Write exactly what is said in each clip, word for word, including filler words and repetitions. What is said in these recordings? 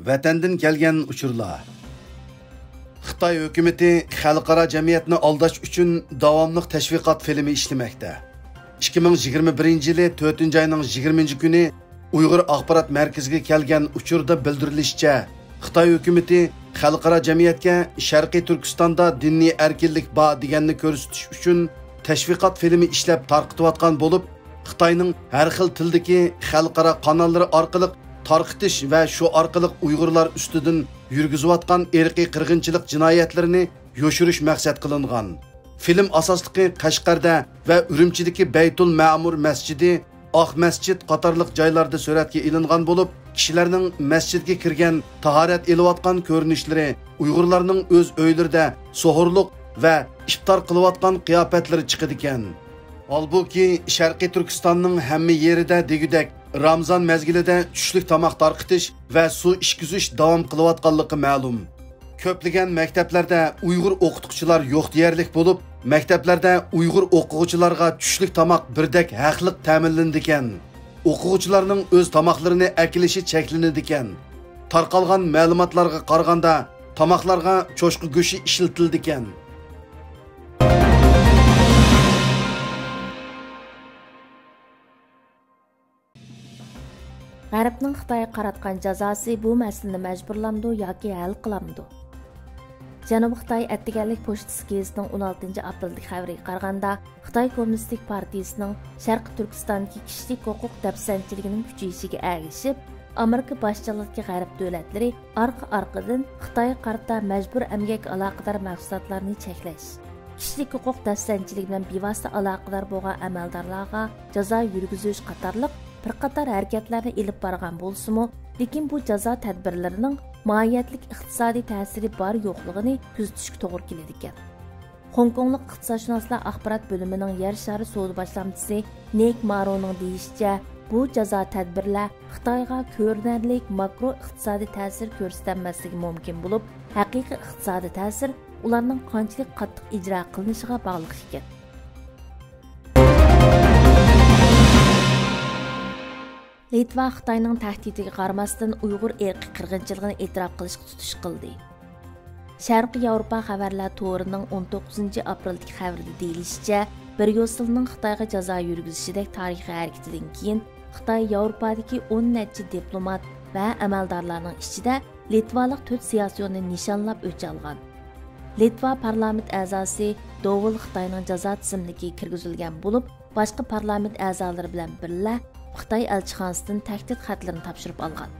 ۋەتەندىن كەلگەن ئۇچۇرلار. خىتاي ھۆكۈمىتى خەلقئارا جەمئىيەتنى ئالداش ئۈچۈن داۋاملىق تەشۋىقات فىلىمى ئىشلىمەكتە. ئىككى مىڭ يىگىرمە بىرىنچى يىلى تۆتىنچى ئاينىڭ يىگىرمىنچى كۈنى ئۇيغۇر ئاخبارات مەركىزىگە كەلگەن ئۇچۇردا بىلدۈرۈلۈشىچە، خىتاي ھۆكۈمىتى خەلقئارا جەمئىيەتكە شەرقىي تۈركىستاندا دىنىي ئەركىنلىك بار دېگەننى كۆرسىتىش ئۈچۈن تەشۋىقات فىلىمى ئىشلەپ تارقىتىۋاتقان بولۇپ، خىتاينىڭ ھەر خىل تىلدىكى خەلقئارا قاناللىرى ئارقىلىق تارقىتىش ۋە شۇ ئارقىلىق ئۇيغۇرلار ئۈستىدىن يۈرگۈزۈۋاتقان ئىرقىي قىرغىنچىلىق جىنايەتلىرىنى يوشۇرۇش مەقسەت قىلىنغان. فىلىم ئاساسلىقى قەشقەردە ۋە ئۈرۈمچىدىكى بەيتۇل مەمۇر مەسچىتى، ئاق مەسچىت قاتارلىق جايلاردا سۈرەتكە ئېلىنغان بولۇپ، كىشىلەرنىڭ مەسچىتكە كىرگەن، تاھارەت ئېلىۋاتقان كۆرۈنۈشلىرى، ئۇيغۇرلارنىڭ ئۆز ئۆيلىرىدە سوھۇرلۇق ۋە ئىپتار قىلىۋاتقان قىياپەتلىرى چىقىدىكەن. ھالبۇكى، شەرقىي تۈركىستاننىڭ ھەممە يېرىدە دېگۈدەك رامزان مەزگىلىدە چۈشلۈك تاماق تارقىتىش ۋە سۇ ئىچكۈزۈش داۋام قىلىۋاتقانلىقى مەلۇم. كۆپلىگەن مەكتەپلەردە ئۇيغۇر ئوقۇتقۇچىلار يوق دېيەرلىك بولۇپ، مەكتەپلەردە ئۇيغۇر ئوقۇغۇچىلارغا چۈشلۈك تاماق بىردەك ھەقلىق تەمىنلىنىدىكەن. ئوقۇغۇچىلارنىڭ ئۆز تاماقلىرىنى ئەكېلىشى چەكلىنىدىكەن. تارقالغان مەلۇماتلارغا قارىغاندا، تاماقلارغا چوشقا گۆشى ئىشلىتىلىدىكەن. غەربنىڭ خىتايغا قاراتقان جازاسى بۇ مەسىلىنى مەجبۇرلامدۇ ياكى ھەل قىلامدۇ؟ جەنۇبىي خىتاي ئەتىگەنلىك پوچتىسى گېزىتىنىڭ ئون ئالتىنچى ئاپرېلدىكى خەۋىرىگە قارىغاندا، خىتاي كوممۇنىستىك پارتىيىسىنىڭ شەرقىي تۈركىستاندىكى كىشىلىك ھوقۇق دەپسەندىچىلىكىنىڭ كۈچىيىشىگە ئەگىشىپ، ئامېرىكا باشچىلىقىدىكى غەرب دۆلەتلىرى ئارقا-ئارقىدىن خىتايغا قارىتا مەجبۇر ئەمگەككە ئالاقىدار مەھسۇلاتلارنى چەكلەش، كىشىلىك ھوقۇق دەپسەندىچىلىكى بىلەن بىۋاسىتە ئالاقىدار بولغان ئەمەلدارلارغا جازا يۈرگۈزۈش قاتارلىق بىر قاتار ھەرىكەتلەرنى ئېلىپ بارغان بولسىمۇ، لېكىن بۇ جازا تەدبىرلىرىنىڭ ماھىيەتلىك ئىقتىسادىي تەسىرى بار-يوقلۇقىنى كۆزىتىشكە توغرا كېلىدىكەن. خوڭكوڭلۇق ئىقتىسادشۇناسلار ئاخبارات بۆلۈمىنىڭ يەر شارى سودا باشلامچىسى نېك مارونىڭ دېيىشىچە، بۇ جازا تەدبىرلەر خىتايغا كۆرۈنەرلىك ماكرو ئىقتىسادىي تەسىر كۆرسىتەلمەسلىكى مۇمكىن بولۇپ، ھەقىقىي ئىقتىسادىي تەسىر ئۇلارنىڭ قانچىلىك قاتتىق ئىجرا قىلىنىشىغا باغلىق ئىكەن. لىتۋا خىتاينىڭ تەھدىتىگە قارىماستىن، ئۇيغۇر ئىرقىي قىرغىنچىلىقىنى ئېتىراپ قىلىشقا تۇتۇش قىلدى. شەرقىي ياۋروپا خەۋەرلەر تورىنىڭ ئون توققۇزىنچى ئاپرېلدىكى خەۋىرىدە دېيىلىشىچە، بېرىيوسلنىڭ خىتايغا جازا يۈرگۈزۈشىدەك تارىخىي ھەرىكىتىدىن كېيىن، خىتاي ياۋروپادىكى ئون نەچچە دىپلومات ۋە ئەمەلدارلارنىڭ ئىچىدە لىتۋالىق تۆت سىياسىيوننى نىشانلاپ ئۆچ ئالغان. لىتۋا پارلامېنت ئەزاسى دوۋېل خىتاينىڭ جازا تىزىملىكىگە كىرگۈزۈلگەن بولۇپ، باشقا پارلامېنت ئەزالىرى بىلەن بىللە خىتاي ئەلچىخانىسىدىن تەھدىت خەتلىرىنى تاپشۇرۇپ ئالغان.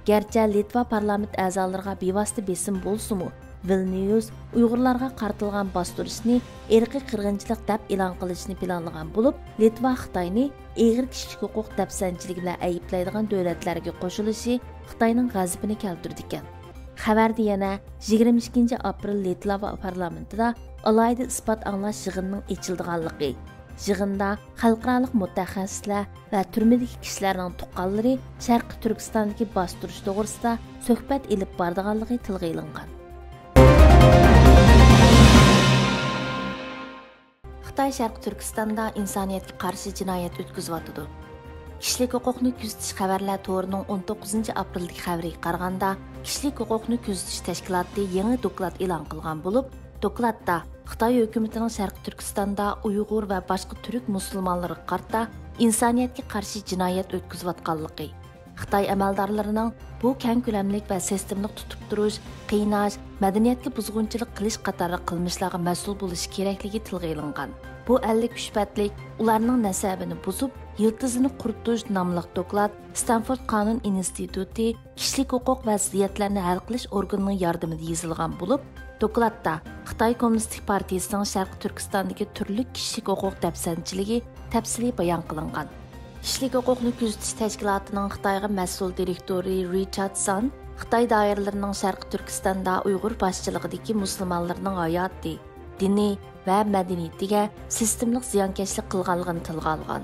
گەرچە لىتۋا پارلامېنت ئەزالىرىغا بىۋاسىتە بېسىم بولسىمۇ، ۋىلنيۇس ئۇيغۇرلارغا قارىتىلغان باستۇرۇشنى ئىرقىي قىرغىنچىلىق دەپ ئېلان قىلىشنى پىلانلىغان بولۇپ، لىتۋا خىتاينى ئېغىر كىشىلىك ھوقۇق دەپسەندىچىلىكى بىلەن ئەيىبلەيدىغان دۆلەتلەرگە قوشۇلۇشى خىتاينىڭ غەزىپىنى كەلتۈرىدىكەن. خەۋەردە يەنە يىگىرمە ئىككىنچى ئاپرېل لىتۋا پارلامېنتىدا ئالاھىدە ئىسپات ئاڭلاش يىغىنىنىڭ ئېچىلىدىغانلىقى، يىغىندا خەلقئارالىق مۇتەخەسسىسلەر ۋە تۈرمىدىكى كىشىلەرنىڭ تۇغقانلىرى شەرقىي تۈركىستاندىكى باستۇرۇش توغرىسىدا سۆھبەت ئېلىپ بارىدىغانلىقى تىلغا ئېلىنغان. خىتاي شەرقىي تۈركىستاندا ئىنسانىيەتكە قارشى جىنايەت ئۆتكۈزۈۋاتىدۇ. كىشىلىك ھوقۇقنى كۆزىتىش خەۋەرلەر تورىنىڭ ئون توققۇزىنچى ئاپرېلدىكى خەۋىرىگە قارىغاندا، كىشىلىك ھوقۇقنى كۆزىتىش تەشكىلاتى يېڭى دوكلات ئېلان قىلغان بولۇپ، دوكلاتتا خىتاي ھۆكۈمىتىنىڭ شەرقىي تۈركىستاندا ئۇيغۇر ۋە باشقا تۈرك مۇسۇلمانلىرىغا قارىتا ئىنسانىيەتكە قارشى جىنايەت ئۆتكۈزۈۋاتقانلىقى، خىتاي ئەمەلدارلىرىنىڭ بۇ كەڭ كۆلەملىك ۋە سىستېمىلىق تۇتۇپ تۇرۇش، قىيناش، مەدەنىيەتكە بۇزغۇنچىلىق قىلىش قاتارلىق قىلمىشلارغا مەسئۇل بولۇشى كېرەكلىكى تىلغا ئېلىنغان. بۇ ئەللىك ئۈچ بەتلىك ئۇلارنىڭ نەسەبىنى بۇزۇپ، يىلتىزىنى قۇرۇتۇش ناملىق دوكلات ستانفورد قانۇن ئىنستىتۇتى كىشىلىك ھوقۇق ۋە زىددىيەتلەرنى ھەل قىلىش ئورگىنىنىڭ ياردىمىدە يېزىلغان بولۇپ، دوكلاتتا خىتاي كوممۇنىستىك پارتىيىسىنىڭ شەرقىي تۈركىستاندىكى تۈرلۈك كىشىلىك ھوقۇق دەپسەندىچىلىكى تەپسىلىي بايان قىلىنغان. كىشىلىك ھوقۇقنى كۆزىتىش تەشكىلاتىنىڭ خىتايغا مەسئۇل دىرېكتورى رىچارد سان خىتاي دائىرىلىرىنىڭ شەرقىي تۈركىستاندا ئۇيغۇر باشچىلىقىدىكى مۇسۇلمانلارنىڭ ھاياتى، دىنى ۋە مەدەنىيىتىگە سىستېمىلىق زىيانكەشلىك قىلغانلىقىنى تىلغا ئالغان.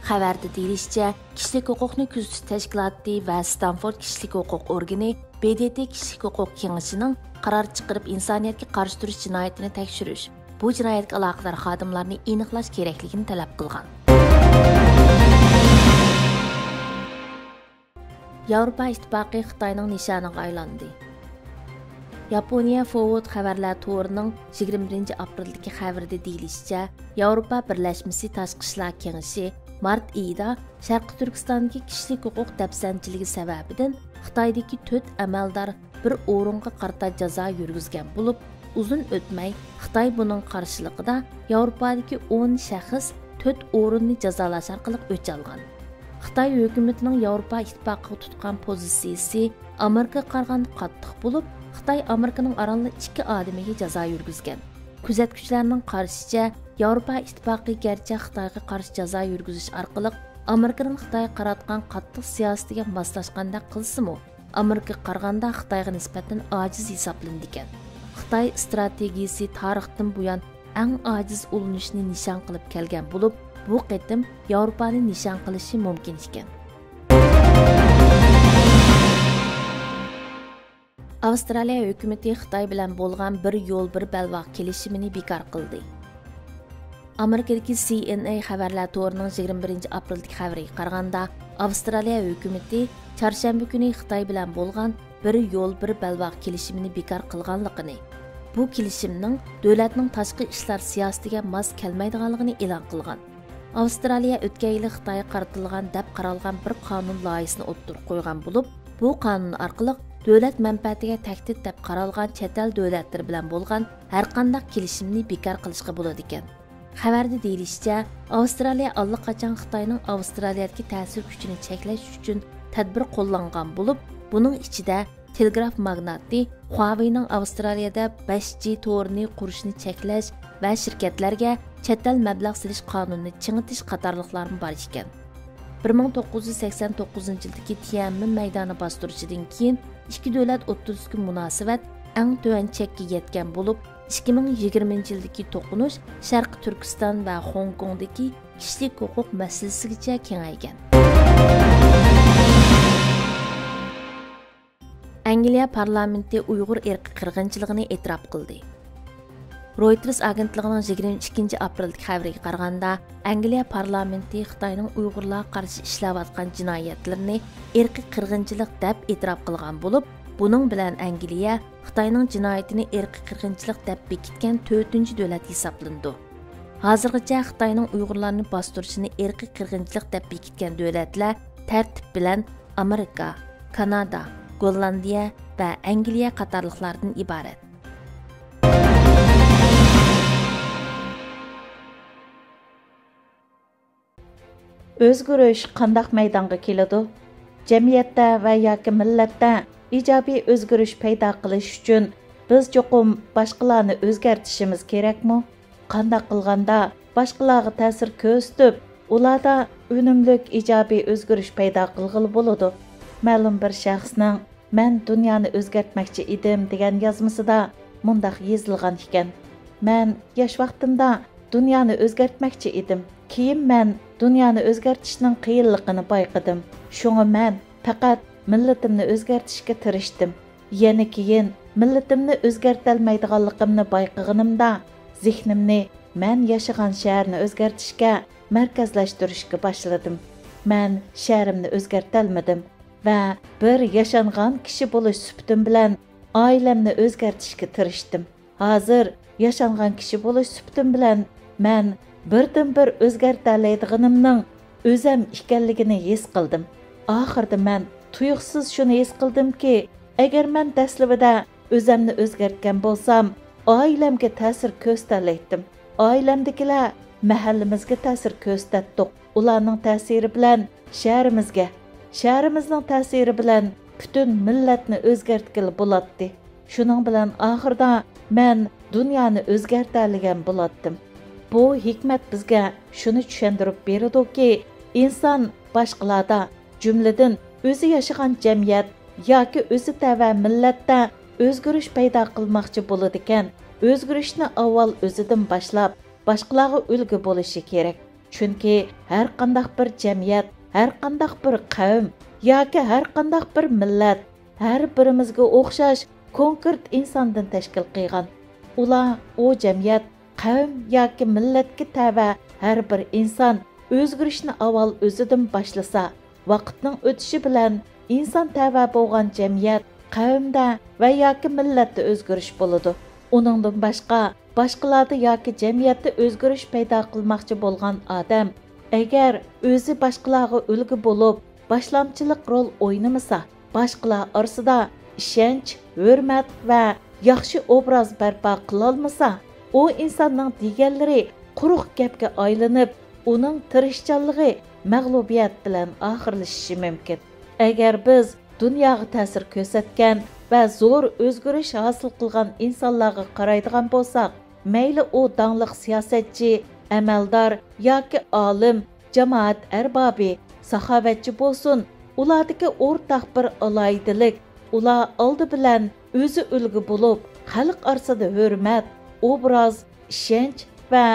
خەۋەردە دېيىلىشىچە، كىشىلىك ھوقۇقنى كۆزىتىش تەشكىلاتى ۋە ستانفورد كىشىلىك ھوقۇق ئورگىنى ب د ت كىشىلىك ھوقۇق كېڭىشىنىڭ قارار چىقىرىپ، ئىنسانىيەتكە قارشى تۇرۇش جىنايىتىنى تەكشۈرۈش، بۇ جىنايەتكە ئالاقىدار خادىملارنى ئېنىقلاش كېرەكلىكىنى تەلەپ قىلغان. ياۋروپا ئىتتىپاقى خىتاينىڭ نىشانىغا ئايلاندى. ياپونىيە فوۋود خەۋەرلەر تورىنىڭ يىگىرمە بىرىنچى ئاپرېلدىكى خەۋىرىدە دېيىلىشىچە، ياۋروپا بىرلەشمىسى تاشقى ئىشلار كېڭىشى مارت ئېيىدا شەرقىي تۈركىستاندىكى كىشىلىك ھوقۇق دەپسەندىچىلىكى سەۋەبىدىن خىتايدىكى تۆت ئەمەلدار بىر ئورۇنغا قارىتا جازا يۈرگۈزگەن بولۇپ، ئۇزۇن ئۆتمەي خىتاي بۇنىڭ قارشىلىقىدا ياۋروپادىكى ئون شەخس تۆت ئورۇننى جازالاش ئارقىلىق ئۆچ ئالغان. خىتاي ھۆكۈمىتىنىڭ ياۋروپا ئىتتىپاقىغا تۇتقان پوزىتسىيىسى ئامېرىكىغا قارىغاندا قاتتىق بولۇپ، خىتاي ئامېرىكىنىڭ ئارانلا ئىككى ئادىمىگە جازا يۈرگۈزگەن. كۆزەتكۈچىلەرنىڭ قارىشىچە، ياۋروپا ئىتتىپاقى گەرچە خىتايغا قارشى جازا يۈرگۈزۈش ئارقىلىق ئامېرىكىنىڭ خىتايغا قاراتقان قاتتىق سىياسىتىگە ماسلاشقاندەك قىلسىمۇ، ئامېرىكىغا قارىغاندا خىتايغا نىسبەتەن ئاجىز ھېسابلىنىدىكەن. خىتاي ئىستراتېگىيىسى تارىختىن بۇيان ئەڭ ئاجىز ئۇلىنىشنى نىشان قىلىپ كەلگەن بولۇپ، بۇ قېتىم ياۋروپانى نىشان قىلىشى مۇمكىن ئىكەن. ئاۋسترالىيە ھۆكۈمىتى خىتاي بىلەن بولغان بىر يول، بىر بەلباغ كېلىشىمىنى بىكار قىلدى. ئامېرىكىدىكى سى ئېن ئېي خەۋەرلەر تورىنىڭ يىگىرمە بىرىنچى ئاپرېلدىكى خەۋىرىگە قارىغاندا، ئاۋسترالىيە ھۆكۈمىتى چارشەنبە كۈنى خىتاي بىلەن بولغان بىر يول، بىر بەلباغ كېلىشىمىنى بىكار قىلغانلىقىنى، بۇ كېلىشىمنىڭ دۆلەتنىڭ تاشقى ئىشلار سىياسىتىگە ماس كەلمەيدىغانلىقىنى ئېلان قىلغان. ئاۋسترالىيە ئۆتكەن يىلى خىتايغا قارىتىلغان دەپ قارالغان بىر قانۇن لايىھىسىنى ئوتتۇرىغا قويغان بولۇپ، بۇ قانۇن ئارقىلىق دۆلەت مەنپەئەتىگە تەھدىت دەپ قارالغان چەت ئەل دۆلەتلىرى بىلەن بولغان ھەرقانداق كېلىشىمنى بىكار قىلىشقا بولىدىكەن. خەۋەردە دېيىلىشىچە، ئاۋسترالىيە ئاللىقاچان خىتاينىڭ ئاۋسترالىيەدىكى تەسىر كۈچىنى چەكلەش ئۈچۈن تەدبىر قوللانغان بولۇپ، بۇنىڭ ئىچىدە تېلېگراف ماگناتى خۇاۋېينىڭ ئاۋسترالىيەدە بەش جى تورىنى قۇرۇشنى چەكلەش ۋە شىركەتلەرگە چەت ئەل مەبلەغ سېلىش قانۇنىنى چىڭىتىش قاتارلىقلارمۇ بار ئىكەن. بىر مىڭ توققۇز يۈز سەكسەن توققۇزىنچى يىلدىكى تيەنئەنمېن مەيدانى باستۇرۇشىدىن كېيىن، ئىككى دۆلەت ئوتتۇرىسىدىكى مۇناسىۋەت ئەڭ تۆۋەن چەككە يەتكەن بولۇپ، ئىككى مىڭ يىگىرمىنچى يىلدىكى توقۇنۇش شەرقىي تۈركىستان ۋە خوڭكوڭدىكى كىشىلىك ھوقۇق مەسىلىسىگىچە كېڭەيگەن. ئەنگلىيە پارلامېنتى ئۇيغۇر ئىرقىي قىرغىنچىلىقىنى ئېتىراپ قىلدى. رويتېرس ئاگېنتلىقىنىڭ يىگىرمە ئىككىنچى ئاپرېلدىكى خەۋىرىگە قارىغاندا، ئەنگلىيە پارلامېنتى خىتاينىڭ ئۇيغۇرلارغا قارشى ئىشلەۋاتقان جىنايەتلىرىنى ئىرقىي قىرغىنچىلىق دەپ ئېتىراپ قىلغان بولۇپ، بۇنىڭ بىلەن ئەنگلىيە خىتاينىڭ جىنايىتىنى ئىرقىي قىرغىنچىلىق دەپ بېكىتكەن تۆتىنچى دۆلەت ھېسابلىنىدۇ. ھازىرغىچە خىتاينىڭ ئۇيغۇرلارنى باستۇرۇشىنى ئىرقىي قىرغىنچىلىق دەپ بېكىتكەن دۆلەتلەر تەرتىپ بىلەن ئامېرىكا، كانادا، گوللاندىيە ۋە ئەنگلىيە قاتارلىقلاردىن ئىبارەت. ئۆزگىرىش قانداق مەيدانغا كېلىدۇ؟ جەمئىيەتتە ۋە ياكى مىللەتتە ئىجابىي ئۆزگىرىش پەيدا قىلىش ئۈچۈن بىز چوقۇم باشقىلارنى ئۆزگەرتىشىمىز كېرەكمۇ؟ قانداق قىلغاندا باشقىلارغا تەسىر كۆرسىتىپ، ئۇلاردا ئۈنۈملۈك ئىجابىي ئۆزگىرىش پەيدا قىلغىلى بولىدۇ؟ مەلۇم بىر شەخسنىڭ «مەن دۇنيانى ئۆزگەرتمەكچى ئىدىم» دېگەن يازمىسىدا مۇنداق يېزىلغان ئىكەن: «مەن ياش ۋاقتىمدا دۇنيانى ئۆزگەرتمەكچى ئىدىم. كېيىن مەن دۇنيانى ئۆزگەرتىشنىڭ قىيىنلىقىنى بايقىدىم. شۇڭا مەن پەقەت مىللىتىمنى ئۆزگەرتىشكە تىرىشتىم. يەنە كېيىن مىللىتىمنى ئۆزگەرتەلمەيدىغانلىقىمنى بايقىغىنىمدا، زېھنىمنى مەن ياشىغان شەھەرنى ئۆزگەرتىشكە مەركەزلەشتۈرۈشكە باشلىدىم. مەن شەھىرىمنى ئۆزگەرتەلمىدىم ۋە بىر ياشانغان كىشى بولۇش سۈپىتىم بىلەن ئائىلەمنى ئۆزگەرتىشكە تىرىشتىم. ھازىر ياشانغان كىشى بولۇش سۈپىتىم بىلەن مەن بىردىنبىر ئۆزگەرتەلەيدىغىنىمنىڭ ئۆزەم ئىكەنلىكىنى ھېس قىلدىم. ئاخىرىدا مەن تۇيۇقسىز شۇنى ھېس قىلدىمكى، ئەگەر مەن دەسلىپىدە ئۆزەمنى ئۆزگەرتكەن بولسام، ئائىلەمگە تەسىر كۆرسىتەلەيتتىم. ئائىلەمدىكىلەر مەھەللىمىزگە تەسىر كۆرسىتەتتۇق. ئۇلارنىڭ تەسىرى بىلەن شەھىرىمىزگە، شەھىرىمىزنىڭ تەسىرى بىلەن پۈتۈن مىللەتنى ئۆزگەرتكىلى بولاتتى. شۇنىڭ بىلەن ئاخىرىدا مەن دۇنيانى ئۆزگەرتەلىگەن بولاتتىم.» بۇ ھېكمەت بىزگە شۇنى چۈشەندۈرۈپ بېرىدۇكى، ئىنسان باشقىلاردا، جۈملىدىن ئۆزى ياشىغان جەمئىيەت ياكى ئۆزى تەۋە مىللەتتە ئۆزگىرىش پەيدا قىلماقچى بولىدىكەن، ئۆزگىرىشنى ئاۋۋال ئۆزىدىن باشلاپ، باشقىلارغا ئۈلگە بولۇشى كېرەك. چۈنكى ھەرقانداق بىر جەمئىيەت، ھەرقانداق بىر قەۋم ياكى ھەرقانداق بىر مىللەت ھەر بىرىمىزگە ئوخشاش كونكرېت ئىنساندىن تەشكىل قىلغان. ئۇلار، ئۇ جەمئىيەت، قەۋم ياكى مىللەتكە تەۋە ھەر بىر ئىنسان ئۆزگىرىشنى ئاۋۋال ئۆزىدىن باشلىسا، ۋاقىتنىڭ ئۆتۈشى بىلەن ئىنسان تەۋە بولغان جەمئىيەت، قەۋمدە ۋە ياكى مىللەتتە ئۆزگىرىش بولىدۇ. ئۇنىڭدىن باشقا، باشقىلاردا ياكى جەمئىيەتتە ئۆزگىرىش پەيدا قىلماقچى بولغان ئادەم، ئەگەر ئۆزى باشقىلارغا ئۈلگە بولۇپ، باشلامچىلىق رول ئوينىمىسا، باشقىلار ئارىسىدا ئىشەنچ، ھۆرمەت ۋە ياخشى ئوبراز بەرپا قىلالمىسا، ئۇ ئىنساننىڭ دېگەنلىرى قۇرۇق گەپكە ئايلىنىپ، ئۇنىڭ تىرىشچانلىقى مەغلۇبىيەت بىلەن ئاخىرلىشىشى مۇمكىن. ئەگەر بىز دۇنياغا تەسىر كۆرسەتكەن ۋە زور ئۆزگىرىش ھاسىل قىلغان ئىنسانلارغا قارايدىغان بولساق، مەيلى ئۇ داڭلىق سىياسەتچى، ئەمەلدار ياكى ئالىم، جامائەت ئەربابى، ساخاۋەتچى بولسۇن، ئۇلاردىكى ئورتاق بىر ئالاھىدىلىك، ئۇلار ئالدى بىلەن ئۆزى ئۈلگە بولۇپ، خەلق ئارىسىدا ھۆرمەت، ئوبراز، ئىشەنچ ۋە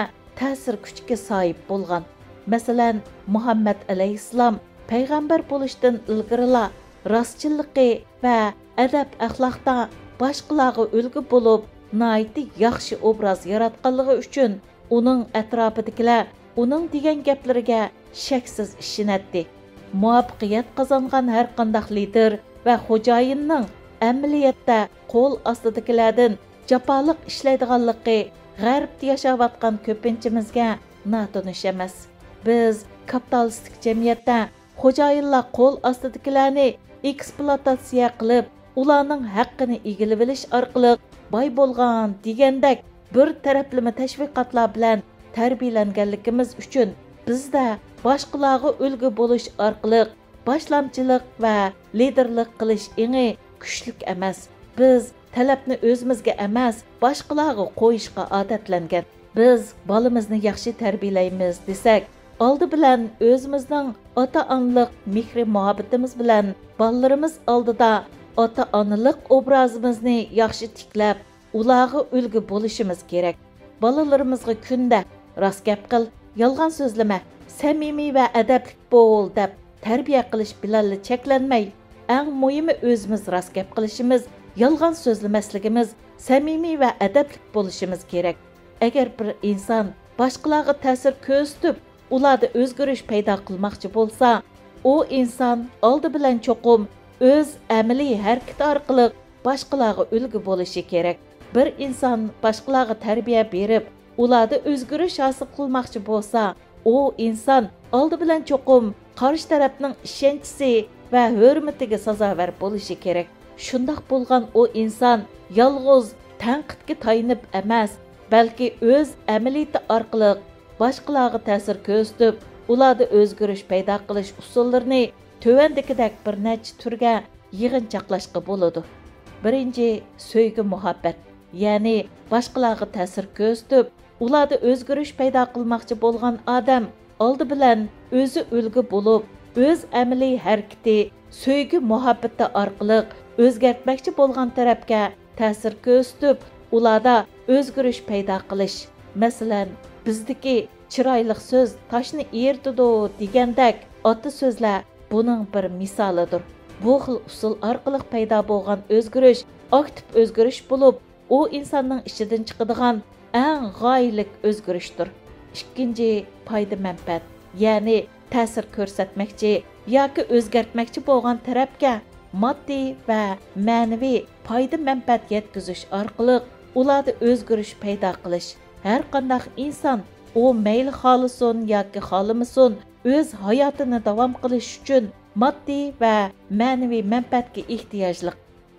تەسىر كۈچكە ساھىب بولغان. مەسىلەن، مۇھەممەد ئەلەيھىسسالام پەيغەمبەر بولۇشتىن ئىلگىرىلا راستچىللىقى ۋە ئەدەپ-ئەخلاقتا باشقىلارغا ئۈلگە بولۇپ، ناھايىتى ياخشى ئوبراز ياراتقانلىقى ئۈچۈن ئۇنىڭ ئەتراپىدىكىلەر ئۇنىڭ دېگەن گەپلىرىگە شەكسىز ئىشىنەتتى. مۇۋەپپەقىيەت قازانغان ھەرقانداق لىدىر ۋە خوجايىننىڭ ئەمەلىيەتتە قول ئاستىدىكىلەردىن جاپالىق ئىشلەيدىغانلىقى غەربتە ياشاۋاتقان كۆپىنچىمىزگە ناتونۇش ئەمەس. بىز كاپىتالىستىك جەمئىيەتتە خوجايىنلار قول ئاستىدىكىلەرنى ئېكسپلۇئاتاتسىيە قىلىپ، ئۇلارنىڭ ھەققىنى ئىگىلىۋېلىش ئارقىلىق باي بولغان دېگەندەك بىر تەرەپلىمە تەشۋىقاتلار بىلەن تەربىيەلەنگەنلىكىمىز ئۈچۈن، بىزدە باشقىلارغا ئۈلگە بولۇش ئارقىلىق باشلامچىلىق ۋە لىدىرلىق قىلىش ئېڭى كۈچلۈك ئەمەس. بىز تەلەپنى ئۆزىمىزگە ئەمەس، باشقىلارغا قويۇشقا ئادەتلەنگەن. بىز بالىمىزنى ياخشى تەربىيەلەيمىز دېسەك، ئالدى بىلەن ئۆزىمىزنىڭ ئاتا-ئانىلىق مېھرى-مۇھەببىتىمىز بىلەن بالىلىرىمىز ئالدىدا ئاتا-ئانىلىق ئوبرازىمىزنى ياخشى تىكلەپ، ئۇلارغا ئۈلگە بولۇشىمىز كېرەك. بالىلىرىمىزغا كۈندە «راست گەپ قىل، يالغان سۆزلىمە، سەمىمىي ۋە ئەدەپلىك بول» دەپ تەربىيە قىلىش بىلەنلا چەكلەنمەي، ئەڭ مۇھىمى ئۆزىمىز راست گەپ قىلىشىمىز، يالغان سۆزلىمەسلىكىمىز، سەمىمىي ۋە ئەدەپلىك بولۇشىمىز كېرەك. ئەگەر بىر ئىنسان باشقىلارغا تەسىر كۆرسىتىپ، ئۇلاردا ئۆزگىرىش پەيدا قىلماقچى بولسا، ئۇ ئىنسان ئالدى بىلەن چوقۇم ئۆز ئەمەلىي ھەرىكىتى ئارقىلىق باشقىلارغا ئۈلگە بولۇشى كېرەك. بىر ئىنسان باشقىلارغا تەربىيە بېرىپ، ئۇلاردا ئۆزگىرىش ھاسىل قىلماقچى بولسا، ئۇ ئىنسان ئالدى بىلەن چوقۇم قارشى تەرەپنىڭ ئىشەنچىسى ۋە ھۆرمىتىگە سازاۋەر بولۇشى كېرەك. شۇنداق بولغان ئۇ ئىنسان يالغۇز تەنقىدكە تايىنىپ ئەمەس، بەلكى ئۆز ئەمەلىيىتى ئارقىلىق باشقىلارغا تەسىر كۆرسىتىپ، ئۇلاردا ئۆزگىرىش پەيدا قىلىش ئۇسۇللىرىنى تۆۋەندىكىدەك بىر نەچچە تۈرگە يىغىنچاقلاشقا بولىدۇ. بىرىنچى، سۆيگۈ-مۇھەببەت، يەنى باشقىلارغا تەسىر كۆرسىتىپ، ئۇلاردا ئۆزگىرىش پەيدا قىلماقچى بولغان ئادەم ئالدى بىلەن ئۆزى ئۈلگە بولۇپ، ئۆز ئەمەلىي ھەرىكىتى، سۆيگۈ-مۇھەببىتى ئارقىلىق ئۆزگەرتمەكچى بولغان تەرەپكە تەسىر كۆرسىتىپ، ئۇلاردا ئۆزگىرىش پەيدا قىلىش. مەسىلەن، بىزدىكى «چىرايلىق سۆز تاشنى ئېرىتىدۇ» دېگەندەك ئاتا سۆزلەر بۇنىڭ بىر مىسالىدۇر. بۇ خىل ئۇسۇل ئارقىلىق پەيدا بولغان ئۆزگىرىش ئاكتىپ ئۆزگىرىش بولۇپ، ئۇ ئىنساننىڭ ئىچىدىن چىقىدىغان ئەڭ غايىلىك ئۆزگىرىشتۇر. ئىككىنچى، پايدا-مەنپەئەت، يەنى تەسىر كۆرسەتمەكچى ياكى ئۆزگەرتمەكچى بولغان تەرەپكە ماددىي ۋە مەنىۋى پايدا-مەنپەئەت يەتكۈزۈش ئارقىلىق ئۇلاردا ئۆزگىرىش پەيدا قىلىش. ھەرقانداق ئىنسان، ئۇ مەيلى خالىسۇن ياكى خالىمىسۇن، ئۆز ھاياتىنى داۋام قىلىش ئۈچۈن ماددىي ۋە مەنىۋى مەنپەئەتكە ئېھتىياجلىق.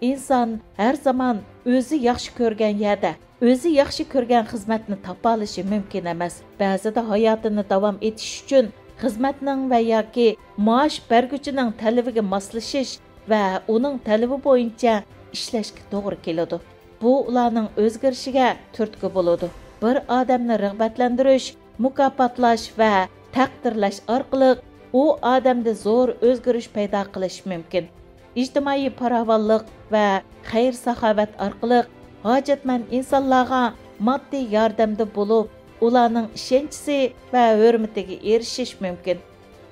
ئىنسان ھەر زامان ئۆزى ياخشى كۆرگەن يەردە، ئۆزى ياخشى كۆرگەن خىزمەتنى تاپالىشى مۇمكىن ئەمەس. بەزىدە ھاياتىنى داۋام ئېتىش ئۈچۈن خىزمەتنىڭ ۋە ياكى مائاش بەرگۈچىنىڭ تەلىپىگە ماسلىشىش ۋە ئۇنىڭ تەلىپى بويىچە ئىشلەشكە توغرا كېلىدۇ. بۇ ئۇلارنىڭ ئۆزگىرىشىگە تۈرتكە بولىدۇ. بىر ئادەمنى رىغبەتلەندۈرۈش، مۇكاپاتلاش ۋە تەقدىرلەش ئارقىلىق ئۇ ئادەمدە زور ئۆزگىرىش پەيدا قىلىش مۇمكىن. ئىجتىمائىي پاراۋانلىق ۋە خەير-ساخاۋەت ئارقىلىق ھاجەتمەن ئىنسانلارغا ماددىي ياردەمدە بولۇپ، ئۇلارنىڭ ئىشەنچىسى ۋە ھۆرمىتىگە ئېرىشىش مۇمكىن.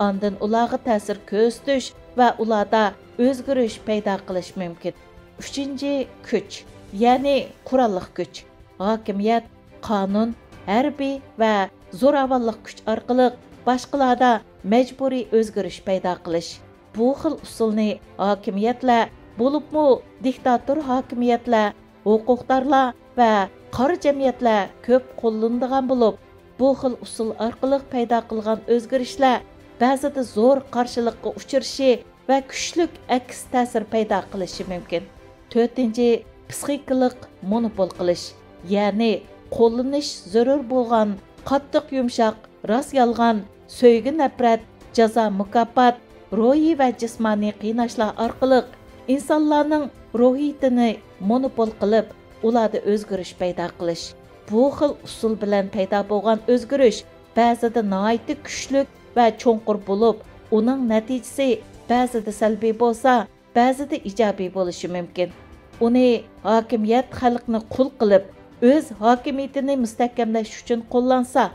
ئاندىن ئۇلارغا تەسىر كۆرسىتىش ۋە ئۇلاردا ئۆزگىرىش پەيدا قىلىش مۇمكىن. ئۈچىنچى، كۈچ، يەنى قوراللىق كۈچ. ھاكىمىيەت، قانۇن، ھەربىي ۋە زوراۋانلىق كۈچ ئارقىلىق باشقىلاردا مەجبۇرىي ئۆزگىرىش پەيدا قىلىش. بۇ خىل ئۇسۇلنى ھاكىمىيەتلەر، بولۇپمۇ دىكتاتور ھاكىمىيەتلەر، ھوقۇقدارلار ۋە قارا جەمئىيەتلەر كۆپ قوللىنىدىغان بولۇپ، بۇ خىل ئۇسۇل ئارقىلىق پەيدا قىلغان ئۆزگىرىشلەر بەزىدە زور قارشىلىققا ئۇچرىشى ۋە كۈچلۈك ئەكس تەسىر پەيدا قىلىشى مۇمكىن. تۆتىنچى، پسىخىكىلىق مونوپول قىلىش، يەنى قوللىنىش زۆرۈر بولغان قاتتىق يۇمشاق، راست يالغان، سۆيگۈ نەپرەت، جازا مۇكاپات، روھىي ۋە جىسمانىي قىيناشلار ئارقىلىق ئىنسانلارنىڭ روھىيىتىنى مونوپول قىلىپ، ئۇلاردا ئۆزگىرىش پەيدا قىلىش. بۇ خىل ئۇسۇل بىلەن پەيدا بولغان ئۆزگىرىش بەزىدە ناھايىتى كۈچلۈك ۋە چوڭقۇر بولۇپ، ئۇنىڭ نەتىجىسى بەزىدە سەلبىي بولسا، بەزىدە ئىجابىي بولۇشى مۇمكىن. ئۇنى ھاكىمىيەت خەلقنى قۇل قىلىپ، ئۆز ھاكىمىيىتىنى مۇستەھكەملەش ئۈچۈن قوللانسا،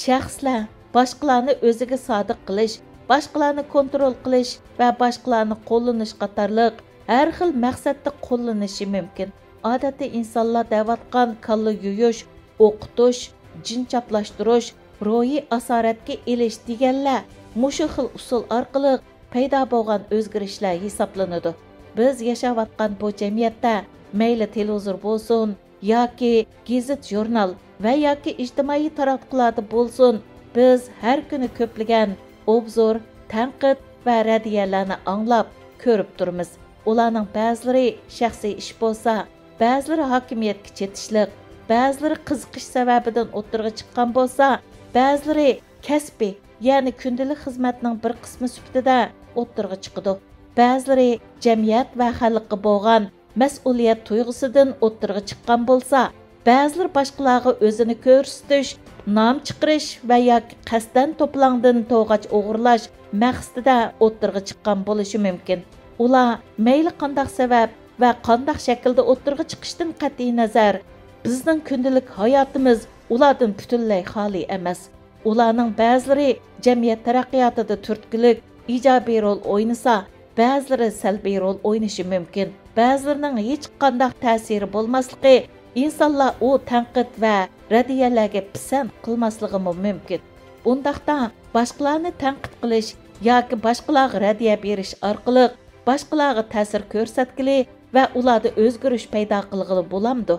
شەخسلەر باشقىلارنى ئۆزىگە سادىق قىلىش، باشقىلارنى كونترول قىلىش ۋە باشقىلارنى قوللىنىش قاتارلىق ھەر خىل مەقسەتتە قوللىنىشى مۇمكىن. ئادەتتە ئىنسانلار دەۋاتقان كاللا يۇيۇش، ئوقۇتۇش، جىن چاپلاشتۇرۇش، روھىي ئاسارەتكە ئېلىش دېگەنلەر مۇشۇ خىل ئۇسۇل ئارقىلىق پەيدا بولغان ئۆزگىرىشلەر ھېسابلىنىدۇ. بىز ياشاۋاتقان بۇ جەمئىيەتتە مەيلى تېلېۋىزور بولسۇن، ياكى گېزىت-ژۇرنال ۋە ياكى ئىجتىمائىي تاراتقۇلاردا بولسۇن، بىز ھەر كۈنى كۆپلىگەن ئوبزور، تەنقىد ۋە رەددىيەلەرنى ئاڭلاپ، كۆرۈپ تۇرىمىز. ئۇلارنىڭ بەزىلىرى شەخسىي ئىش بولسا، بەزىلىرى ھاكىمىيەتكە چېتىشلىق، بەزىلىرى قىزىقىش سەۋەبىدىن ئوتتۇرىغا چىققان بولسا، بەزىلىرى كەسپىي، يەنى كۈندىلىك خىزمەتنىڭ بىر قىسمى سۈپىتىدە ئوتتۇرىغا چىقىدۇ. بەزىلىرى جەمئىيەت ۋە خەلققە بولغان مەسئۇلىيەت تۇيغۇسىدىن ئوتتۇرىغا چىققان بولسا، بەزىلىرى باشقىلارغا ئۆزىنى كۆرسىتىش، نام چىقىرىش ۋە ياكى قەستەن توپىلاڭدىن توغاچ ئوغرىلاش مەقسىتىدە ئوتتۇرىغا چىققان بولۇشى مۇمكىن. ئۇلار مەيلى قانداق سەۋەب ۋە قانداق شەكىلدە ئوتتۇرىغا چىقىشتىن قەتئىينەزەر، بىزنىڭ كۈندىلىك ھاياتىمىز ئۇلاردىن پۈتۈنلەي خالىي ئەمەس. ئۇلارنىڭ بەزىلىرى جەمئىيەت تەرەققىياتىدا تۈرتكىلىك، ئىجابىي رول ئوينىسا، بەزىلىرى سەلبىي رول ئوينىشى مۇمكىن. بەزىلىرىنىڭ ھېچقانداق تەسىرى بولماسلىقى، ئىنسانلار ئۇ تەنقىد ۋە رەددىيەلەرگە پىسەنت قىلماسلىقىمۇ مۇمكىن. ئۇنداقتا، باشقىلارنى تەنقىد قىلىش ياكى باشقىلارغا رەددىيە بېرىش ئارقىلىق باشقىلارغا تەسىر كۆرسەتكىلى ۋە ئۇلاردا ئۆزگىرىش پەيدا قىلغىلى بولامدۇ؟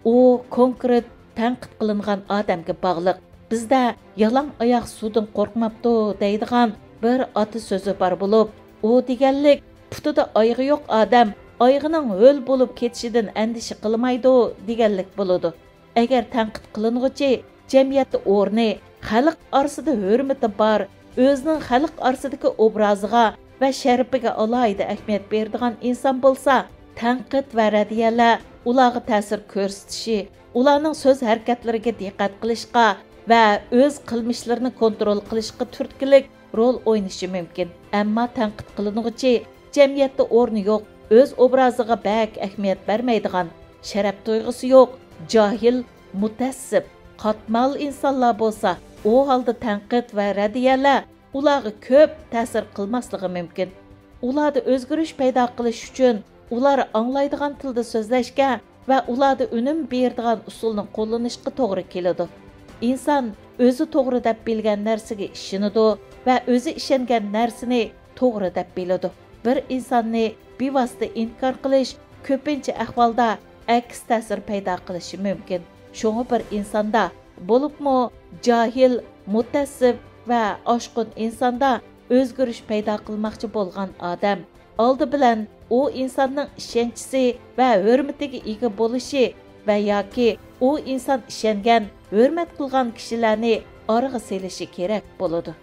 ئۇ كونكرېت تەنقىد قىلىنغان ئادەمگە باغلىق. بىزدە «يالاڭ ئاياق سۇدىن قورقماپتۇ» دەيدىغان بىر ئاتا سۆزى بار بولۇپ، ئۇ دېگەنلىك «پۇتىدا ئايىغى يوق ئادەم ئايىغىنىڭ ھۆل بولۇپ كېتىشىدىن ئەندىشە قىلمايدۇ» دېگەنلىك بولىدۇ. ئەگەر تەنقىد قىلىنغۇچى جەمئىيەتتە ئورنى، خەلق ئارىسىدا ھۆرمىتى بار، ئۆزىنىڭ خەلق ئارىسىدىكى ئوبرازىغا ۋە شەرىپىگە ئالاھىدە ئەھمىيەت بېرىدىغان ئىنسان بولسا، تەنقىد ۋە رەددىيەلەر ئۇلارغا تەسىر كۆرسىتىشى، ئۇلارنىڭ سۆز ھەرىكەتلىرىگە دىققەت قىلىشقا ۋە ئۆز قىلمىشلىرىنى كونترول قىلىشقا تۈرتكىلىك رول ئوينىشى مۇمكىن. ئەمما تەنقىد قىلىنغۇچى جەمئىيەتتە ئورنى يوق، ئۆز ئوبرازىغا بەك ئەھمىيەت بەرمەيدىغان، شەرەپ تۇيغۇسى يوق، جاھىل، مۇتەئەسسىپ، قاتمال ئىنسانلار بولسا، ئۇ ھالدا تەنقىد ۋە رەددىيەلەر ئۇلارغا كۆپ تەسىر قىلماسلىقى مۇمكىن. ئۇلاردا ئۆزگىرىش پەيدا قىلىش ئۈچۈن ئۇلار ئاڭلايدىغان تىلدا سۆزلەشكە ۋە ئۇلاردا ئۈنۈم بېرىدىغان ئۇسۇلنى قوللىنىشقا توغرا كېلىدۇ. ئىنسان ئۆزى توغرا دەپ بىلگەن نەرسىگە ئىشىنىدۇ ۋە ئۆزى ئىشەنگەن نەرسىنى توغرا دەپ بىلىدۇ. بىر ئىنساننى بىۋاسىتە ئىنكار قىلىش كۆپىنچە ئەھۋالدا ئەكس تەسىر پەيدا قىلىشى مۇمكىن. شۇڭا بىر ئىنساندا، بولۇپمۇ جاھىل، مۇتەئەسسىپ ۋە ئاشقۇن ئىنساندا ئۆزگىرىش پەيدا قىلماقچى بولغان ئادەم، ئالدى بىلەن ئۇ ئىنساننىڭ ئىشەنچىسى ۋە ھۆرمىتىگە ئىگە بولۇشى ۋە ياكى ئۇ ئىنسان ئىشەنگەن، ھۆرمەت قىلغان كىشىلەرنى ئارىغا سېلىشى كېرەك بولىدۇ.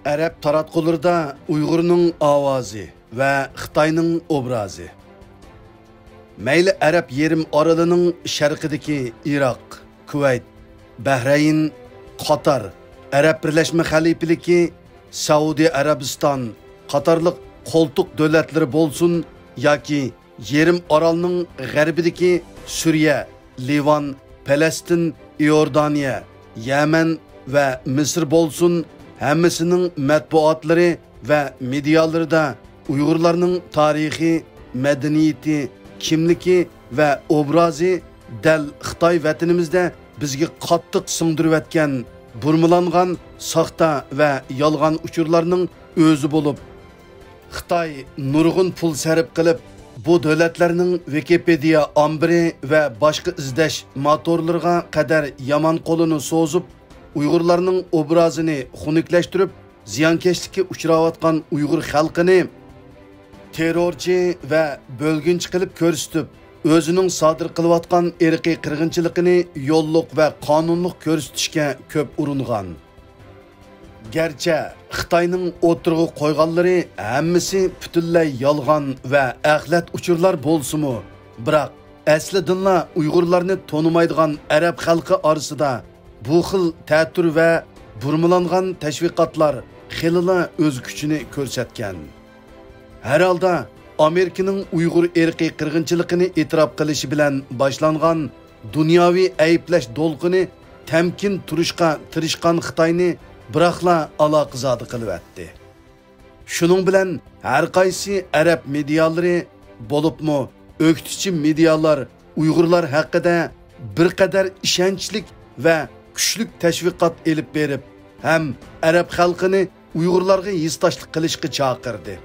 ئەرەب تاراتقۇلىرىدا ئۇيغۇرنىڭ ئاۋازى ۋە خىتاينىڭ ئوبرازى. مەيلى ئەرەب يېرىم ئارىلىنىڭ شەرقىدىكى ئىراق، كۇۋەيت، بەھرەين، قاتار، ئەرەب بىرلەشمە خەلىپىلىكى، سەئۇدى ئەرەبىستان قاتارلىق قولتۇق دۆلەتلىرى بولسۇن ياكى يېرىم ئارالنىڭ غەربىدىكى سۈرىيە، لىۋان، پەلەستىن، ئىئوردانىيە، يەمەن ۋە مىسىر بولسۇن، ھەممىسىنىڭ مەتبۇئاتلىرى ۋە مېدىيالىرىدا ئۇيغۇرلارنىڭ تارىخى، مەدەنىيىتى، كىملىكى ۋە ئوبرازى دەل خىتاي ۋەتىنىمىزدە بىزگە قاتتىق سىڭدۈرۈۋەتكەن بۇرمىلانغان ساختا ۋە يالغان ئۇچۇرلارنىڭ ئۆزى بولۇپ، خىتاي نۇرغۇن پۇل سەرپ قىلىپ، بۇ دۆلەتلەرنىڭ ۋىكىپېدىيە ئامبىرى ۋە باشقا ئىزدەش موتورلىرىغا قەدەر يامان قولىنى سوزۇپ، ئۇيغۇرلارنىڭ ئوبرازىنى خۇنۈكلەشتۈرۈپ، زىيانكەشلىككە ئۇچراۋاتقان ئۇيغۇر خەلقىنى تېررورچى ۋە بۆلگۈنچى قىلىپ كۆرسىتىپ، ئۆزىنىڭ سادىر قىلىۋاتقان ئىرقىي قىرغىنچىلىقىنى يوللۇق ۋە قانۇنلۇق كۆرسىتىشكە كۆپ ئۇرۇنغان. گەرچە خىتاينىڭ ئوتتۇرىغا قويغانلىرى ھەممىسى پۈتۈنلەي يالغان ۋە ئەخلەت ئۇچۇرلار بولسىمۇ، بىراق ئەسلىدىنلا ئۇيغۇرلارنى تونۇمايدىغان ئەرەب خەلقى ئارىسىدا بۇ خىل تەتۈر ۋە بۇرمىلانغان تەشۋىقاتلار خېلىلا ئۆز كۈچىنى كۆرسەتكەن. ھەر ھالدا، ئامېرىكىنىڭ ئۇيغۇر ئىرقىي قىرغىنچىلىقىنى ئېتىراپ قىلىشى بىلەن باشلانغان دۇنياۋى ئەيىبلەش دولقۇنى تەمكىن تۇرۇشقا تىرىشقان خىتاينى بىراقلا ئالاقىزادە قىلىۋەتتى. شۇنىڭ بىلەن ھەر قايسى ئەرەب مېدىيالىرى، بولۇپمۇ ئۆكتىچى مېدىيالار ئۇيغۇرلار ھەققىدە بىر قەدەر ئىشەنچلىك ۋە كۈچلۈك تەشۋىقات ئېلىپ بېرىپ، ھەم ئەرەب خەلقىنى ئۇيغۇرلارغا ھېسداشلىق قىلىشقا چاقىردى.